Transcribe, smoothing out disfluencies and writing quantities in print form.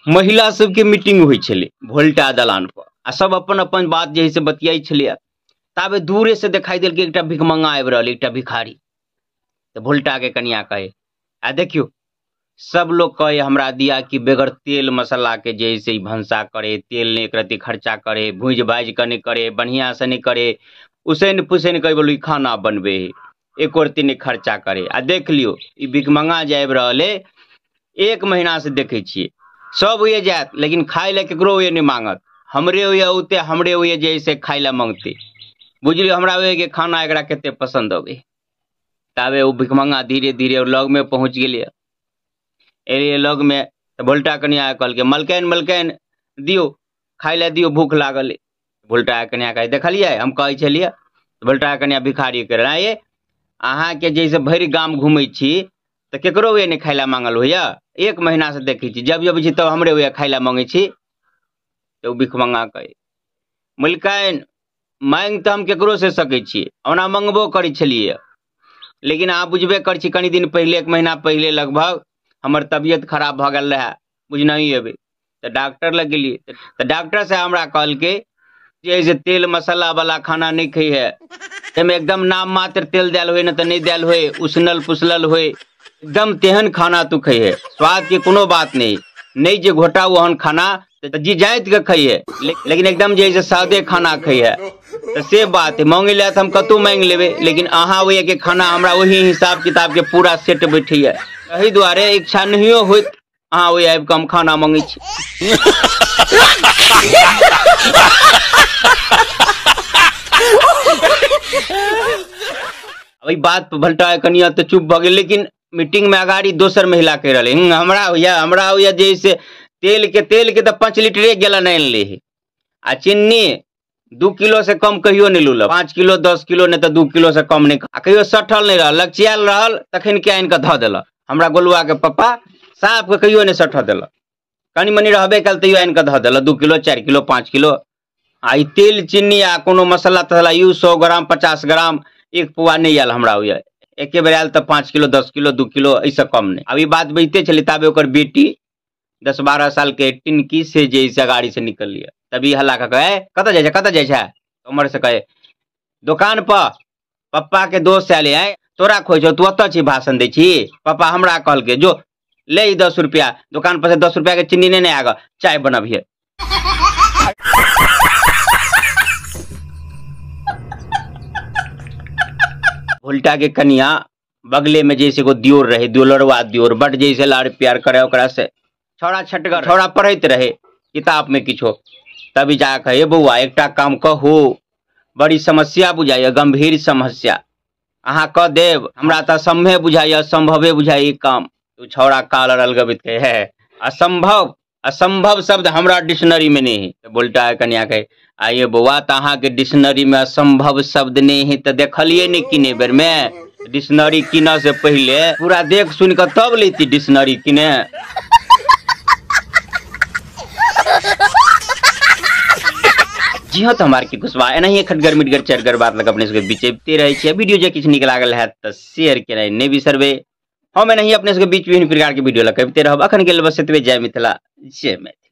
महिला सबके मीटिंग होइ छलै भोल्टा दलान पर आ सब अपन अपन बात जे है से बतियाइ छलै। ताबे दूरे से देखाई देलकै एकटा भिखमंगा आबि रहल, एकटा भिखारी। तऽ भोल्टा के कनिया कहे आ देखियौ सब लोग कहे हमरा दिया कि बगैर तेल मसाला के जे है से भनसा करे, तेल नहीं एक रत्ती खर्चा करे, भूजि भाजि के नहीं करे, बढ़िया से नहीं करे, उसैन पुसैन के बोलू खाना बनबे है, एको रत्ती नहीं खर्चा करे। आ देख लियौ ई भिखमंगा जे आबि रहल है एक महीना से देखै छियै सब ओए जायत लेकिन खाय लए केकरो ओए नहीं मांगत, हमरे ओए औते हमरे ओए जे से खाय लए मांगते। बुझलियौ हमरा ओए के खाना एकरा कते पसंद अबै। ताबे ओ भिखमंगा धीरे धीरे लग में पहुँच गेलै। एलियै लग में तऽ भोल्टा कनिया कहलकै मलकाइन मलकाइन दियौ खाय लए दियौ, भूख लागल अइ। भोल्टा कनिया कहै देखलियै हम कहै छलियै। भोल्टा कनिया भिखारी के रहै, अहाँके जैसे भरि गाम घुमै छी तऽ केकरो ओए नहि खाय लए मांगल होइया, एक महीना से देखै छी जब अबै छी तब हमरे ओए खाय लए मांगै छी। तऽ ओ भिखमंगा कहै मलकाइन मांगि तऽ हम केकरो से सकै छियै, ओना मंगबो करै छलियै, लेकिन अहाँ बुझबे करै छी कनि दिन पहिले एक महीना पहिले लगभग हमर तबियत खराब भऽ गेल रहए, बुझनही हेबै। तऽ डॉक्टर लग गेलियै तऽ डॉक्टर साहब हमरा कहलकै जे से तेल मसाला वाला खाना नहीं खइहे, ताहिमे एकदम नाम मात्र तेल देल होय, नहि तऽ नहि देल होय, उसनल पुसलल होय, एकदम तेहन खाना तू खइहे, स्वाद के कोनो बात नहीं, नहीं जे घोटा ओहन खाना तऽ जी जाइत के खइहे, लेकिन एकदम जे से सादे खाना खइहे। तऽ से बात है, मांगै लए तऽ हम कतहु मांगि लेबै, लेकिन अहाँ ओहि के खाना हमरा ओही हिसाब किताब के पूरा सेट बैठैया, एहि दुआरे इच्छा नहियो होइत अहाँ ओहि आबि कऽ हम खाना मंगै छी। एहि बात पर भल्टा कनिया तऽ चुप भऽ गेल, लेकिन मीटिंग में अगाड़ी दोसर महिला कहि रहलै हमरा होइया हमरा होइया जे से तेल के तऽ 5 लीटरे गैलन आनि लै है आ चिन्नी 2 किलो से कम कहियो नहि लूलक, 5 किलो 10 किलो नहि तऽ 2 किलो से कम नहि, आ कहियो सठल नहि रहल, लगचियायल रहल तखन के आनि कऽ धऽ देलक। हमरा गोलुआ के पप्पा साफ के कहियो नहि सठऽ देलक, कनि मनि रहबे कयल तैयो आनि कऽ धऽ देलक 2 किलो 4 किलो 5 किलो। आ ई तेल चिन्नी आ कोनो मसाला तसाला you 100 gram 50 ग्राम एक पौआ नहि आयल हमरा ओहि, एके बेर आयल तऽ 5 किलो 10 किलो 2 किलो एहिसँ कम नहि। आब ई बात बजिते छलै ताबे ओकर बेटी 10-12 साल के टिनकी से जे से गाड़ी से निकललियै, तभी हल्ला कऽ कहे कतऽ जाइ छै कतऽ जाइ छै, उमर से कहे दोकान पर पप्पा के दोस्त आयल है तोरा खोज छौ, तू ओतऽ छी भाषण दै छी, पप्पा हमरा कहलकै जो ले ई 10 रुपया दोकान पर से 10 रुपया के चिन्नी नहि आग चाय बनबिहे। भोल्टा के कनिया बगले में जैसे एगो दियोर रहे, दुलरवा दियोर, बड जैसे लाड़ प्यार करे ओकरा से, छौड़ा छटगर छौड़ा पढ़ैत रहे किताब में किछो, तभी जा कहे बौआ एकटा काम कहू, बड़ी समस्या बुझाइए, गंभीर समस्या, अहाँ कऽ देब, हमरा तऽ असम्भवे बुझाइए, असम्भवे बुझाइए काम। ओ छौड़ा काल अलगबैत कहे है असंभव असंभव शब्द हमरा डिक्शनरी में नहीं है। तऽ बोलता है कनिया कहे आइए बौआ तऽ अहाँके डिक्शनरी में असंभव शब्द नहीं है तऽ देखलियै नहि किने बेर में, डिक्शनरी किनऽ से पहिले पूरा देख सुनि कऽ तब लेती डिक्शनरी किने। जी हाँ, तो हमारे की कुशवाहा एनाहिए खटगर मिटगर चरगर बात लग अपने सबके बिचैबते रहै छियै। वीडियो जे किछु नीक लागल हैत तऽ शेयर केनाइ नहि बिसरबै। हम एनाहिए अपने सबके बीच विभिन्न प्रकार के वीडियो लऽ कऽ अबिते रहब। अखन के लेल बस एतबे। जय मिथिला, जय मैथिली।